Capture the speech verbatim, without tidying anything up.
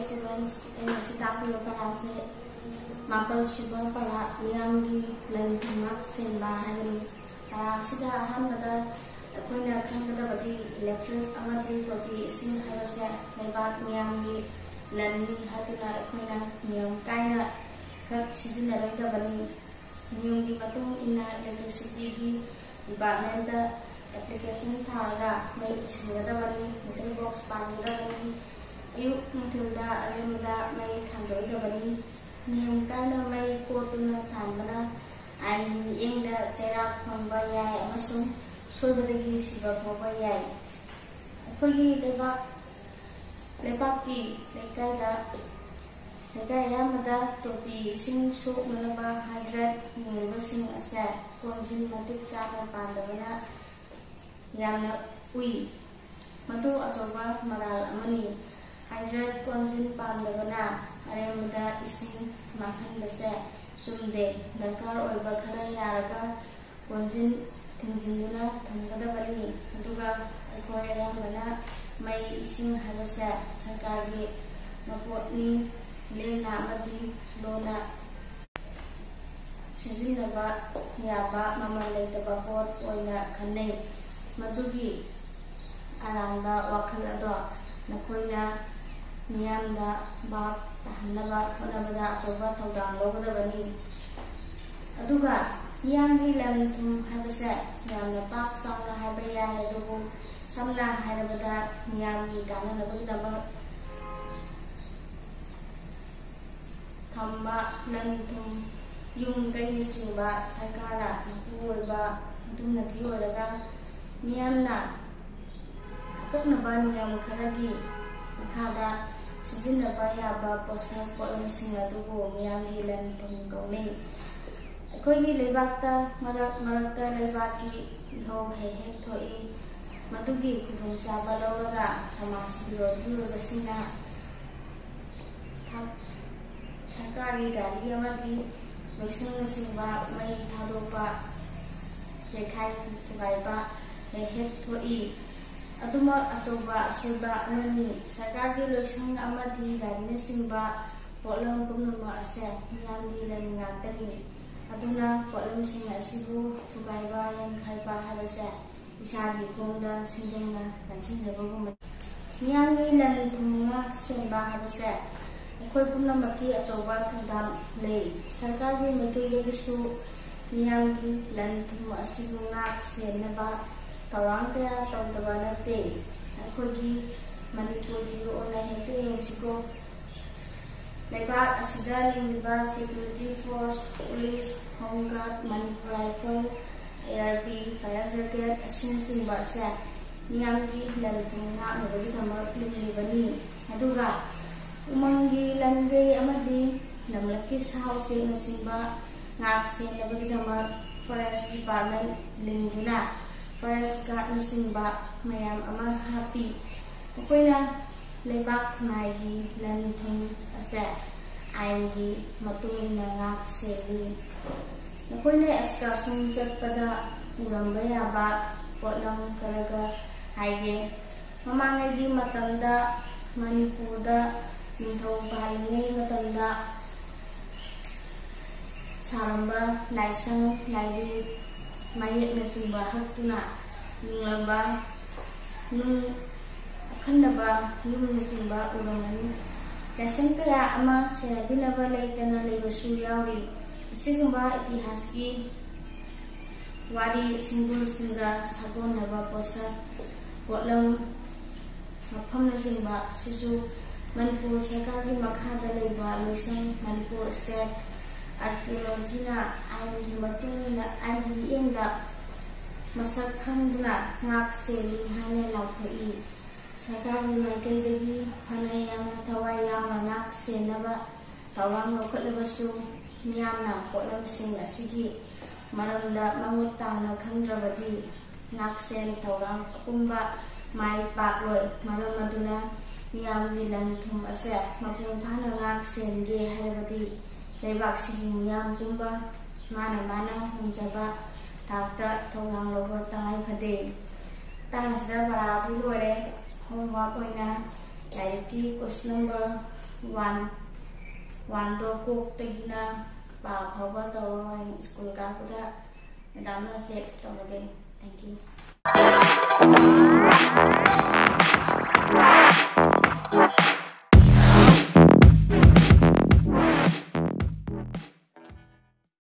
Students, ꯑꯩꯅ ꯁꯤ ꯇꯥꯛꯄꯤꯕ ꯄꯔꯥꯁꯦ ꯃꯥꯄꯜ ꯁꯨꯕ ꯄꯔꯥ, ꯃꯤꯌꯥꯝꯒꯤ ꯂꯟ ꯊꯨꯝ ꯉꯥꯛ ꯁꯦꯟꯕ ꯍꯥꯏꯕꯅꯤ꯫ ꯄꯔꯥ ꯑꯁꯤꯗ ꯑꯍꯥꯟꯕꯗ ꯑꯩꯈꯣꯏꯅ ꯈꯪꯒꯗꯕꯗꯤ electric ꯑꯃꯗꯤ ꯇꯣꯇꯤ ꯏꯁꯤꯡ ꯍꯥꯏꯕꯁꯦ ꯂꯩꯕꯥꯛ ꯃꯤꯌꯥꯝꯒꯤ ꯂꯟꯅꯤ ꯍꯥꯏꯗꯨꯅ ꯑꯩꯈꯣꯏꯅ ꯅꯤꯌꯣꯝ ꯀꯥꯏꯅ ꯈꯛ ꯁꯤꯖꯤꯟꯅꯔꯣꯏꯗꯕꯅꯤ꯫ ꯅꯤꯌꯣꯝꯒꯤ ꯃꯇꯨꯡ ꯏꯟꯅ electricityꯒꯤ departmentꯇ application ꯊꯥꯔꯒ ꯃꯩ ꯄꯨꯁꯤꯟꯒꯗꯕꯅꯤ, meter box ꯄꯥꯟꯒꯗꯕꯅꯤ꯫ ꯑꯌꯨꯛ ꯅꯨꯡꯊꯤꯜꯗ ꯑꯔꯦꯝꯕꯗ ꯃꯩ ꯊꯥꯟꯗꯣꯛꯑꯣꯏꯗꯕꯅꯤ꯫ ꯅꯤꯌꯣꯝ ꯀꯥꯏꯅ ꯃꯩ ꯀꯣꯠꯇꯨꯅ ꯊꯥꯟꯕꯅ ꯑꯥꯏꯟꯒꯤ ꯃꯤꯠꯌꯦꯡꯗ ꯆꯩꯔꯥꯛ ꯐꯪꯕ ꯌꯥꯏ ꯑꯃꯁꯨꯡ ꯁꯣꯏꯕꯗꯒꯤ ꯁꯤꯕ ꯐꯥꯎꯕ ꯌꯥꯏ꯫ ꯑꯩꯈꯣꯏꯒꯤ ꯂꯩꯕꯥꯛ, ꯂꯩꯕꯥꯛꯀꯤ ꯂꯩꯀꯥꯏꯗ, ꯂꯩꯀꯥꯏ ꯑꯌꯥꯝꯕꯗ ꯇꯣꯇꯤ ꯏꯁꯤꯡ ꯁꯣꯛꯅꯅꯕ hydrant ꯌꯨꯡꯂꯤꯕꯁꯤꯡ ꯑꯁꯦ ꯀꯣꯟꯖꯤꯟ ꯃꯇꯤꯛ ꯆꯥꯅ ꯄꯥꯟꯗꯕꯅ ꯌꯥꯝꯅ ꯎꯏ꯫ ꯃꯗꯨ ꯑꯆꯧꯕ ꯃꯔꯥꯜ ꯑꯃꯅꯤ꯫ Hydrant ꯀꯣꯟꯖꯤꯟ ꯄꯥꯟꯗꯕꯅ ꯑꯔꯦꯝꯕꯗ ꯏꯁꯤꯡ ꯃꯥꯡꯍꯟꯕꯁꯦ ꯆꯨꯝꯗꯦ꯫ ꯗꯔꯀꯥꯔ ꯑꯣꯏꯕ ꯈꯔ ꯌꯥꯔꯒ ꯀꯣꯟꯖꯤꯟ ꯊꯤꯡꯖꯤꯟꯗꯨꯅ ꯊꯝꯒꯗꯕꯅꯤ꯫ ꯑꯗꯨꯒ ꯑꯩꯈꯣꯏ ꯑꯌꯥꯝꯕꯅ ꯃꯩ ꯏꯁꯤꯡ ꯍꯥꯏꯕꯁꯦ ꯁꯔꯀꯥꯔꯒꯤ ꯃꯄꯣꯠꯅꯤ, ꯂꯦꯝꯅ ꯑꯃꯗꯤ ꯂꯣꯟꯅ ꯁꯤꯖꯤꯟꯅꯕ ꯌꯥꯕ ꯃꯃꯜ ꯂꯩꯇꯕ ꯄꯣꯠ ꯑꯣꯏꯅ ꯈꯟꯅꯩ꯫ ꯃꯗꯨꯒꯤ ꯑꯔꯥꯟꯕ ꯋꯥꯈꯜ ꯑꯗꯣ ꯅꯈꯣꯏꯅ ꯃꯤꯌꯥꯝꯗ ꯚꯥꯞ ꯇꯥꯍꯟꯅꯕ ꯍꯣꯠꯅꯕꯗ ꯑꯆꯧꯕ ꯊꯧꯗꯥꯡ ꯂꯧꯒꯗꯕꯅꯤ꯫ ꯑꯗꯨꯒ ꯃꯤꯌꯥꯝꯒꯤ ꯂꯟ ꯊꯨꯝ ꯍꯥꯏꯕꯁꯦ ꯌꯥꯝꯅ ꯄꯥꯛ ꯆꯥꯎꯅ ꯍꯥꯏꯕ ꯌꯥꯏ, ꯑꯗꯨꯕꯨ ꯁꯝꯅ ꯍꯥꯏꯔꯕꯗ ꯃꯤꯌꯥꯝꯒꯤ ꯀꯥꯟꯅꯅꯕꯒꯤꯗꯃꯛ ꯊꯝꯕ ꯂꯟ ꯊꯨꯝ, ꯌꯨꯝ ꯀꯩꯅꯆꯤꯡꯕ ꯁꯔꯀꯥꯔꯅ ꯃꯄꯨ ꯑꯣꯏꯕ ꯃꯇꯨꯡ ꯅꯊꯤ ꯑꯣꯏꯔꯒ ꯃꯤꯌꯥꯝꯅ ꯑꯀꯛꯅꯕ ꯅꯤꯌꯝ ꯈꯔꯒꯤ ꯃꯈꯥꯗ ꯁꯤꯖꯤꯟꯅꯕ ꯌꯥꯕ ꯄꯣꯠꯁꯛ ꯄꯣꯠꯂꯝꯁꯤꯡ ꯑꯗꯨꯕꯨ ꯃꯤꯌꯥꯝꯒꯤ ꯂꯟ ꯊꯨꯝ ꯀꯧꯅꯩ꯫ ꯑꯩꯈꯣꯏꯒꯤ ꯂꯩꯕꯥꯛꯇ ꯃꯔꯛ ꯃꯔꯛꯇ ꯂꯩꯕꯥꯛꯀꯤ ꯏꯍꯧ ꯍꯦꯛ ꯍꯦꯛ ꯊꯣꯛꯏ꯫ ꯃꯗꯨꯒꯤ ꯈꯨꯗꯣꯡꯆꯥꯕ ꯂꯧꯔꯒ ꯁꯃꯥꯖ ꯕꯤꯔꯣꯙꯤ ꯑꯣꯏꯕꯁꯤꯡꯅ ꯊ-, ꯁꯔꯀꯥꯔꯒꯤ ꯒꯥꯔꯤ ꯑꯃꯗꯤ ꯂꯣꯏꯁꯪꯅꯆꯤꯡꯕ ꯃꯩ ꯊꯥꯗꯣꯛꯄ, ꯌꯩꯈꯥꯏ ꯊꯨꯒꯥꯏꯕ ꯍꯦꯛ ꯍꯦꯛ ꯊꯣꯛꯏ꯫ ꯑꯗꯨꯃꯛ ꯑꯆꯧꯕ ꯑꯁꯣꯏꯕ ꯑꯃꯅꯤ꯫ ꯁꯔꯀꯥꯔꯒꯤ ꯂꯣꯏꯁꯪ ꯑꯃꯗꯤ ꯒꯥꯔꯤꯅꯆꯤꯡꯕ ꯄꯣꯠꯂꯝ ꯄꯨꯝꯅꯃꯛ ꯑꯁꯦ ꯃꯤꯌꯥꯝꯒꯤ ꯂꯟ ꯉꯥꯛꯇꯅꯤ꯫ ꯑꯗꯨꯅ ꯄꯣꯠꯂꯝꯁꯤꯡ ꯑꯁꯤꯕꯨ ꯊꯨꯒꯥꯏꯕ, ꯌꯥꯟꯈꯥꯏꯕ ꯍꯥꯏꯕꯁꯦ ꯏꯁꯥꯒꯤ ꯈꯣꯡꯗ ꯁꯦꯟꯖꯪꯅ ꯂꯟꯁꯤꯟꯖꯕꯒꯨꯝꯕꯅꯤ꯫ ꯃꯤꯌꯥꯝꯒꯤ ꯂꯟ ꯊꯨꯝ ꯉꯥꯛ ꯁꯦꯟꯕ ꯍꯥꯏꯕꯁꯦ ꯑꯩꯈꯣꯏ ꯄꯨꯝꯅꯃꯛꯀꯤ ꯑꯆꯧꯕ ꯊꯧꯗꯥꯡ ꯂꯩ꯫ ꯁꯔꯀꯥꯔꯒꯤ ꯃꯥꯏꯀꯩꯗꯒꯤꯁꯨ ꯃꯤꯌꯥꯝꯒꯤ ꯂꯟ ꯊꯨꯝ ꯑꯁꯤꯕꯨ ꯉꯥꯛ ꯁꯦꯟꯅꯕ ꯊꯧꯔꯥꯡ ꯀꯌꯥ ꯇꯧꯗꯕ ꯅꯠꯇꯦ꯫ ꯑꯩꯈꯣꯏꯒꯤ ꯃꯅꯤꯄꯨꯔꯒꯤ ꯑꯣꯏꯅ ꯍꯦꯛꯇ ꯌꯦꯡꯁꯤꯀꯣ꯫ ꯂꯩꯕꯥꯛ ꯑꯁꯤꯗ ꯂꯤꯡꯂꯤꯕ security force, police, home guard, Manipur Rifle, A R P, fire brigade ꯑꯁꯤꯅꯆꯤꯡꯕ ꯑꯁꯦ ꯃꯤꯌꯥꯝꯒꯤ ꯂꯟ ꯊꯨꯝ ꯉꯥꯛꯅꯕꯒꯤꯗꯃꯛ ꯂꯤꯡꯂꯤꯕꯅꯤ꯫ ꯑꯗꯨꯒ ꯎꯃꯪꯒꯤ ꯂꯟꯒꯩ ꯑꯃꯗꯤ ꯂꯝꯂꯛꯀꯤ ꯁꯥ ꯎꯆꯦꯛꯅꯆꯤꯡꯕ ꯉꯥꯛ ꯁꯦꯟꯅꯕꯒꯤꯗꯃꯛ forest department ꯂꯤꯡꯗꯨꯅ forest guardꯅꯆꯤꯡꯕ ꯃꯌꯥꯝ ꯑꯃ ꯍꯥꯞꯄꯤ꯫ ꯃꯈꯣꯏꯅ ꯂꯩꯕꯥꯛ ꯈꯨꯟꯅꯥꯏꯒꯤ ꯂꯟ ꯊꯨꯝ ꯑꯁꯦ ꯑꯥꯏꯟꯒꯤ ꯃꯇꯨꯡ ꯏꯟꯅ ꯉꯥꯛ ꯁꯦꯜꯂꯤ꯫ ꯅꯈꯣꯏꯅ excursion ꯆꯠꯄꯗ ꯎꯔꯝꯕ ꯌꯥꯕ ꯄꯣꯠꯂꯝ ꯈꯔꯒ ꯍꯥꯏꯒꯦ꯫ ꯃꯃꯥꯡꯉꯩꯒꯤ ꯃꯇꯝꯗ ꯃꯅꯤꯄꯨꯔꯗ ꯅꯤꯡꯊꯧ ꯄꯥꯜꯂꯤꯉꯩ ꯃꯇꯝꯗ ꯁꯥꯔꯝꯕ ꯂꯥꯏꯁꯪ, ꯂꯥꯏꯔꯤꯛ, ꯃꯌꯦꯛꯅꯆꯤꯡꯕ ꯍꯛꯇꯨꯅ ꯌꯨꯡꯂꯝꯕ ꯅꯨꯡ ꯑꯈꯟꯅꯕ ꯌꯨꯝꯅꯆꯤꯡꯕ ꯎꯔꯝꯒꯅꯤ꯫ ꯂꯥꯏꯁꯪ ꯀꯌꯥ ꯑꯃ ꯁꯦꯟꯅꯕꯤꯅꯕ ꯂꯩꯇꯅ ꯂꯩꯕꯁꯨ ꯌꯥꯎꯔꯤ꯫ ꯑꯁꯤꯒꯨꯝꯕ ꯏꯇꯤꯍꯥꯁꯀꯤ ꯋꯥꯔꯤ ꯁꯤꯡꯕꯨꯜꯁꯤꯡꯒ ꯁꯥꯒꯣꯟꯅꯕ ꯄꯣꯠꯁꯛ, ꯄꯣꯠꯂꯝ, ꯃꯐꯝꯅꯆꯤꯡꯕ ꯑꯁꯤꯁꯨ ꯃꯅꯤꯄꯨꯔ ꯁꯔꯀꯥꯔꯒꯤ ꯃꯈꯥꯗ ꯂꯩꯕ ꯂꯣꯏꯁꯪ ꯃꯅꯤꯄꯨꯔ State Archaeologyꯅ ꯑꯥꯏꯟꯒꯤ ꯃꯇꯨꯡ ꯏꯟꯅ, ꯑꯥꯏꯟꯒꯤ ꯃꯤꯠꯌꯦꯡꯗ ꯃꯁꯛ ꯈꯪꯗꯨꯅ ꯉꯥꯛ ꯁꯦꯜꯂꯤ ꯍꯥꯏꯅ ꯂꯥꯎꯊꯣꯛꯏ꯫ ꯁꯔꯀꯥꯔꯒꯤ ꯃꯥꯏꯀꯩꯗꯒꯤ ꯐꯅ ꯌꯥꯝꯅ ꯊꯋꯥꯏ ꯌꯥꯎꯅ ꯉꯥꯛ ꯁꯦꯟꯅꯕ ꯊꯧꯔꯥꯡ ꯂꯧꯈꯠꯂꯕꯁꯨ, ꯃꯤꯌꯥꯝꯅ ꯄꯣꯠꯂꯝꯁꯤꯡ ꯑꯁꯤꯒꯤ ꯃꯔꯝꯗ ꯃꯃꯨꯠ ꯇꯥꯅ ꯈꯪꯗ꯭ꯔꯕꯗꯤ ꯉꯥꯛꯁꯦꯟ ꯊꯧꯔꯥꯡ ꯑꯄꯨꯝꯕ ꯃꯥꯏ ꯄꯥꯛꯂꯣꯏ꯫ ꯃꯔꯝ ꯑꯗꯨꯅ ꯃꯤꯌꯥꯝꯒꯤ ꯂꯟ ꯊꯨꯝ ꯑꯁꯦ ꯃꯄꯨꯡ ꯐꯥꯅ ꯉꯥꯛ ꯁꯦꯟꯒꯦ ꯍꯥꯏꯔꯕꯗꯤ ꯂꯩꯕꯥꯛꯁꯤꯒꯤ ꯃꯤꯌꯥꯝ ꯄꯨꯝꯕ ꯃꯥꯅ ꯃꯥꯅ ꯉꯝꯖꯕ ꯊꯥꯛꯇ ꯊꯧꯗꯥꯡ ꯂꯧꯕ ꯇꯉꯥꯏ ꯐꯗꯦ꯫ ꯃꯇꯥꯡ ꯑꯁꯤꯗ ꯄꯔꯥꯗꯤ ꯂꯣꯏꯔꯦ꯫ Homework ꯑꯣꯏꯅ ꯂꯥꯏꯔꯤꯛꯀꯤ question number one, one ꯗꯣ ꯀꯣꯛꯇꯒꯤꯅ ꯄꯥ ꯐꯥꯎꯕ ꯇꯧꯔꯣ꯫ ꯍꯌꯦꯡ ꯁ꯭ꯀꯨꯜ ꯀꯥꯔꯛꯄꯗ ꯃꯦꯗꯥꯝꯅ check ꯇꯧꯔꯒꯦ꯫ Thank you꯫